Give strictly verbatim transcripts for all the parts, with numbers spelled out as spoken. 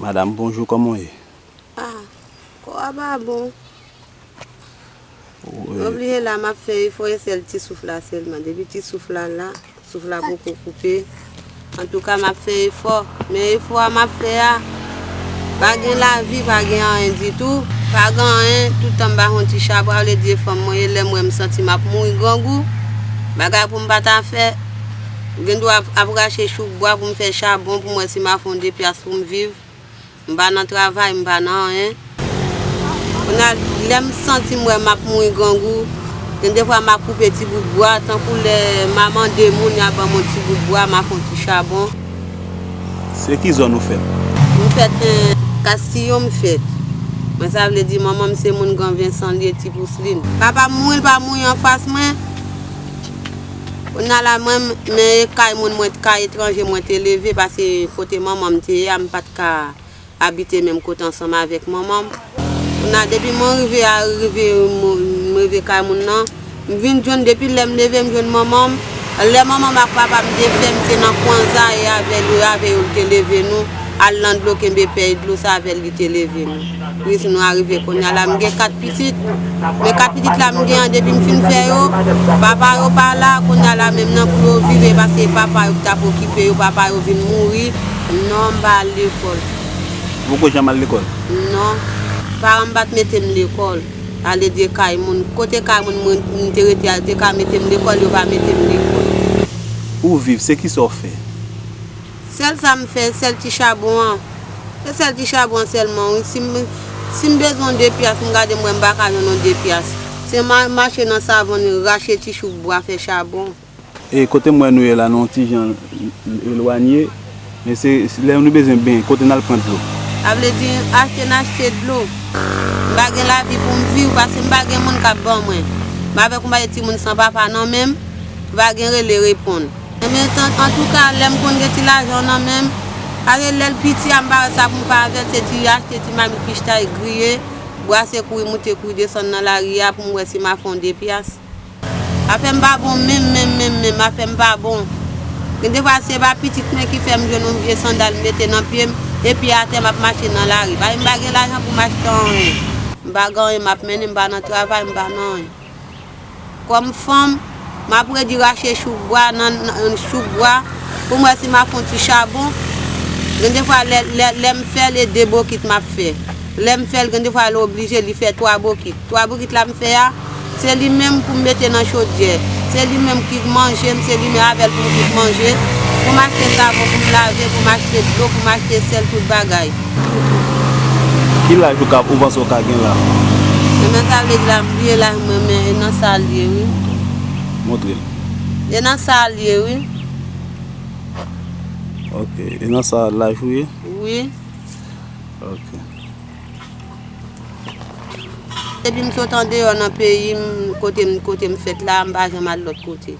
Madam, bonjou, kòman w ye? Ah, kò a pa bon. Mwen oblije la, m ap fè efò, e sèl ti souf la sèlman. Depi ti souf la la, souf la poko koupe. Antouka, m ap fè efò. Men efò a m ap fè a, pa gen lavi, pa gen anyen ditou. Pa gen anyen, tout tan m ba yon ti chabwa, olye di e fanm mwen ye, lè m wè m santi m ap mouri grangou. Bagay pou m pa ta fè, gen dwa ap, ap rache chouk bwa pou m fè chabon, pou m wè si m a fè yon de pyas pou m viv. M pa nan travay, m pa nan anyen. Kounye a, lè m santi m wè m ap mouri grangou, gen defwa m ap koupe ti bout bwa, tankou lè m a mande moun, y a ban m yon ti bout bwa, m a fè yon ti chabon. Se ki zòn ou fèt? M fèt, eh, Kastiyon m fèt. Mwen, sa vle di manman m se moun Gran Vensan li ye, Ti Pouslin. Papa m mouri, l pa mouri anfas mwen. Kounye a la, mwen, men e kay moun mwen, kay etranje mwen te leve, paske kote manman m te ye a, m pa t ka abite menm kote ansanm avèk manman m. Kounye a, depi mwen rive a, rive, m rive kay moun nan, m vin jwenn, depi lè m leve, m jwenn manman m. Lè manman m ak papa m te fè m, se nan kwanza e avè l, avè yo l te leve nou. Al nan dlo, kenbe pèy dlo, se avè l li te leve nou. Jis nou arive kounye a la, m gen kat pitit. Men kat pitit la m gen an, depi m fin fè yo, papa yo pa la, kounye a la menm nan pou yo viv, e paske papa yo ki t ap okipe yo, papa yo vin mouri. Non, m pa al lekòl. Ou poko janm al lekòl? Non. Paran m pa t mete m lekòl. Ale de kay moun. Kote kay moun mwen, m te rete a, yo te ka mete m lekòl, yo pa mete m lekòl. Pou w viv, se kisa w fè? Sèl sa m fè, sèl ti chabon an. Se sèl ti chabon an sèlman, wi. Si m, si m bezwen yon de pyas, m gade m wè m pa ka jwenn yon de pyas. Se ma-, mache nan savann, rache ti chouk bwa, fè chabon. E kote m wè nou ye la, nou yon ti jan elwanye, men se, se lè nou bezwen benyen, kote n al pran dlo? Sa vle di, achte n achte dlo. M pa gen lavi pou m viv, paske m pa gen moun k ap ban mwen. M avèk yon pakèt timoun san papa nan men m, pa gen rele reponn. Men an, antouka, lè m konn gen ti lajan nan men m, paske lè l piti a, m pa wè sa pou m fè avè l, se ti achte ti mamit pistach griye, bwase kouri moute kouri desann nan lari a pou m wè si m a fè yon de pyas. Afè m pa bon menm, menm, menm, menm, afè m pa bon. Gen defwa se pa pitit mwen ki fè m jwenn yon vye sandal m mete nan pye m, epi atè m ap mache nan lari. Paske m pa gen lajan pou m achte anyen. M pa gen anyen m ap mennen, m pa nan travay, m pa nan anyen. Kòm fanm, m ap redi rache chouk bwa nan, nan chouk bwa pou m wè si m a fè yon ti chabon. Gen defwa lè, lè, lè m fè l, e de bokit m ap fè. Lè m fè l, gen defwa l oblije li fè twa bokit. Twa bokit la m fè a, se li menm pou m mete nan chodyè. Se li menm ki manje m, se li menm avè l pou m kwit manje, pou m achte savon, pou m lave, pou m achte dlo, pou m achte sèl, tout bagay. Ki laj ou ka, ou panse ou ka gen la? Ebyen, sa vle di la, m bliye laj mwen, men e nan sa l ye, wi. Montre m. E nan sa l ye, wi. Ok, e nan sa laj ou ye? Wi. Ok. Depi m sot andeyò nan peyi m, kote m, kote m fèt la, m pa janm al lòt kote.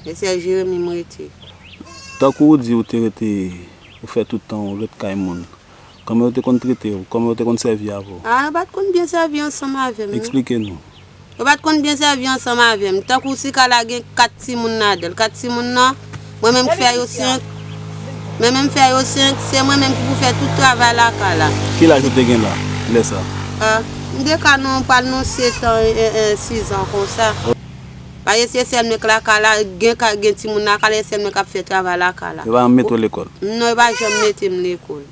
E sèl Jeremi m rete. Tankou ou di ou te rete, ou fè tout tan ou ret kay moun. Kòman yo te konn trete w? Kòman yo te konn sèvi avè w? A, yo pa t konn byen sèvi ansanm avè m, non. Eksplike nou. Yo pa t konn byen sèvi ansanm avè m. Tankou si kay la gen kat timoun ladan l, kat timoun nan, mwen menm k fè yo senk. Mwen menm k fè yo senk, se mwen menm ki pou fè tout travay lakay la. Ki laj ou te gen la, lè sa? A, m te ka nan, pral nan sèt an, e, e, sis an konsa. Paske se sèl mwen k lakay la, gen ka, gen timoun lakay la, e sèl mwen k ap fè travay lakay la. Yo pa janm mete w lekòl? Non, yo pa janm mete m lekòl.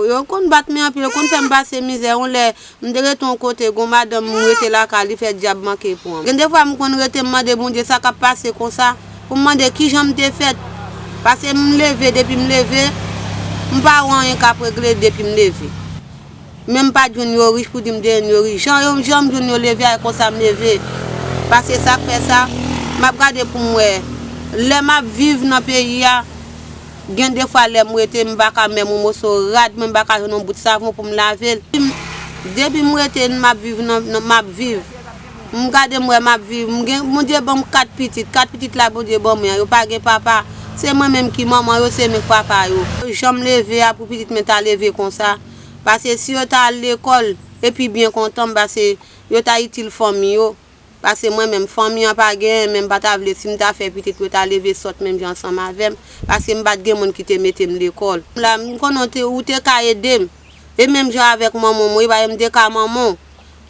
Yo konn bat mwen anpil, yo konn fè m pase mizè. Yon lè, m te rete yon kote, gon madanm m rete lakay li, fè dyab manke pran m. Gen defwa m konn rete, m mande Bondye sa k ap pase konsa, pou m mande kijan m te fèt. Paske m leve, depi m leve, m pa wè anyen k ap regle depi m leve. Men m pa t jwenn yo rich pou di m te jwenn yo rich. Jan yo, jan m jwenn yo leve a, e konsa m leve. Paske sa k fè sa, m ap gade pou m wè. Lè m ap viv nan peyi a, gen defwa lè m rete, m pa ka menm yon moso rad, mwen m pa ka jwenn yon bout savon pou m lave l. Depi m rete, m ap viv nan, nan, m ap viv. M gade m wè m ap viv. M gen, Bondye ban m kat pitit. Kat pitit la Bondye ban mwen an, yo pa gen papa. Se mwen menm ki manman yo, se mwen k papa yo. Jan m leve a pou pitit mwen ta leve konsa. Paske si yo ta al lekòl, epi byen kontan m, paske yo ta itil fanmi yo. Paske mwen menm, fanmi an pa genyen, men m pa ta vle si m ta fè pitit pou yo ta leve sòt menm jan ansanm avè m, paske m pa t gen moun ki te mete m lekòl. La, m konnen w te, ou te ka ede m. E menm jan avèk manman m, wi, paske m te ka manman w.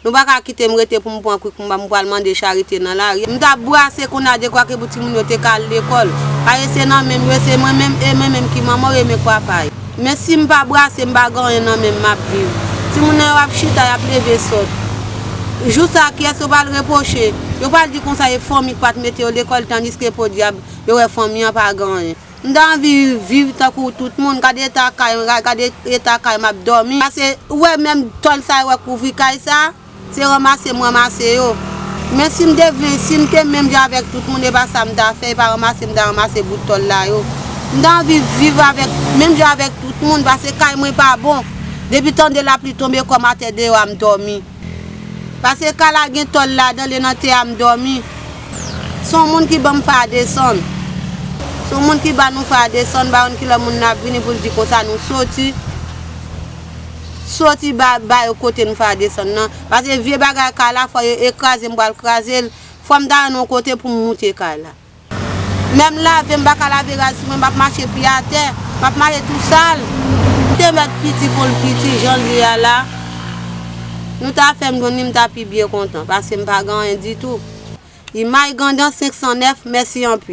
Nou pa ka kite m rete pou m pran kwik pou m, m pral mande charite nan lari. M t ap brase kounye a dekwa ke pou timoun yo te ka al lekòl. Paske se nan men m yo, se mwen menm, e mwen menm ki manman w, e mwen k papa yo. Men si m pa brase, m pa gen anyen nan men m, m ap viv. Timoun nan yo ap chita, y ap leve sòt. Jou sa, kiyès yo pral repwoche? Yo pral di konsa e fanmi k pa t mete yo lekòl, tandiske podyab, yo wè fanmi an pa gen anyen. M ta anvi viv tankou tout moun, gade eta kay, gade eta kay m ap dòmi. Paske ou wè menm tòl sa yo wè kouvri kay sa, se ranmase m ranmase yo. Men si m te vin, si m te menm jan avèk tout moun, e pa sa m ta fè, e pa ranmase m ta ranmase bout tòl la yo. M ta anvi viv avèk, menm jan avèk tout moun, paske kay mwen pa bon. Depi tande lapli tonbe kò m atè deyò a m dòmi. Paske kay la gen tòl ladan l, e nan tè a m dòmi. Se yon moun ki ban m fè a desann. Se yon moun ki ba nou fè a desann, pa konn kilè moun nan ap vini pou l di konsa nou soti. Soti ba, ba yo kote nou fè a desann nan. Paske vye bagay kay la, fò yo ekraze, m pral kraze l. Fò m ta jwenn yon kote pou m moute kay la. Lè m lave, m pa ka lave rad sou mwen, m ap mache pye atè, m ap mache tou sal. M te mèt piti kon l piti, jan l ye a la. Nou ta fè m jwenn li, m ta pi byen kontan, paske m pa gen anyen ditou. Imaj Grandans senk san nèf, mèsi anpil.